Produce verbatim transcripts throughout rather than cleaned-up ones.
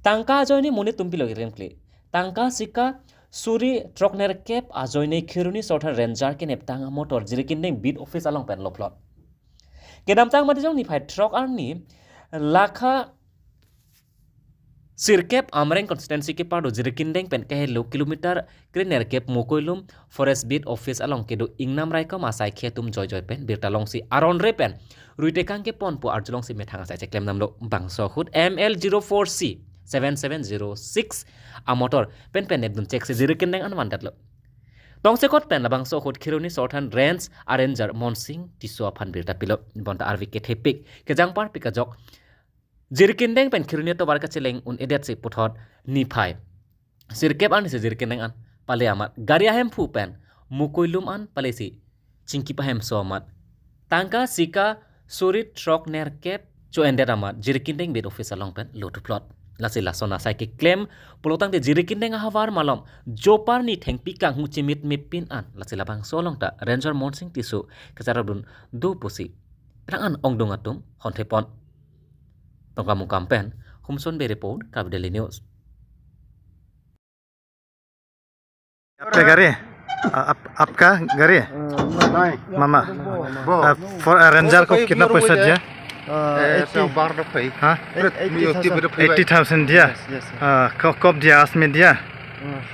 Tangka ajoine monit atum pilo keklemkle. Tangka sika suri throknerkep ajoine Kheroni Sorthan Ranger kenep tang amotor Jirikindeng Beat Office along pen lophlot. Kedamtang Matijong niphai throk arni lakha sirkep Amreng constituency keparlo Jirikindeng pen kahelo kilometer krenerkep Mukuilum Forest Beat Office along kedo ingnam raikom asaikhei atum joijoi pen birta longsi aron re pen ruitekang kepon pu arjulongsi methang asai cheklem damlo. Bangso ahut M L zero four C seven seven zero six amotor pen pen nepdun cheksi Jirikindeng an vandetlo. Tongsekot pen labangso ahut Kheroni Sorthan Range a-ranger Monsing Tisso aphan birta pilo. Bonta arve kethepik kejangparpik ajok Jirikindeng pen Kheroni atovar kacheleng un-edetsi puthot niphai sirkep arnisi Jirikindeng an pale amat gari ahemphu pen Mukuilum an palesi chingki pahemso amat tangka sika suri throknerkep cho-endet amat Jirikindeng Beat Office along pen lothuplot. Lasi lason asai keklem pulotangte Jirikindeng ahavar malom joparni thengpi kanghu chimit mepin an lasi labangso along ta Ranger Monsing Tisso kacharapdun do pusi rang an ongdung atum honthepon. Tongka Mungkam pen Humson Bey report, Karbi Daily News. आपका गाड़ी? आ, आप, आपका गाड़ी? नहीं। मामा। वो। आ, फॉर, आ, रेंजर को कितना पैसा दिया? एटी। बार दफाई। हाँ? Eighty thousand. एटी थाउजेंड दिया? Yes, yes, sir. आ, क-, कब दिया? आज में दिया?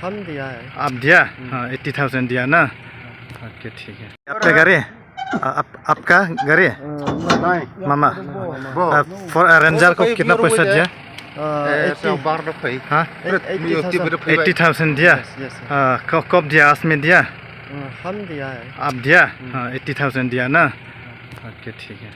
हम दिया है। आप दिया? हम्म। हाँ, एटी थाउजेंड दिया ना? ओके, ठीक है। आपका गाड़ी? आ, आप, आपका गाड़ी? नहीं। मामा। वो। आ, फॉर, आ, रेंजर को कितना पैसा दिया? बार दफाई। हाँ? Eighty thousand. एटी थाउजेंड दिया? Yes, yes, sir. आ, क-, कब दिया? आज में दिया? हम दिया है। आप दिया? हम्म। हाँ, एटी थाउजेंड दिया ना? ओके, ठीक है।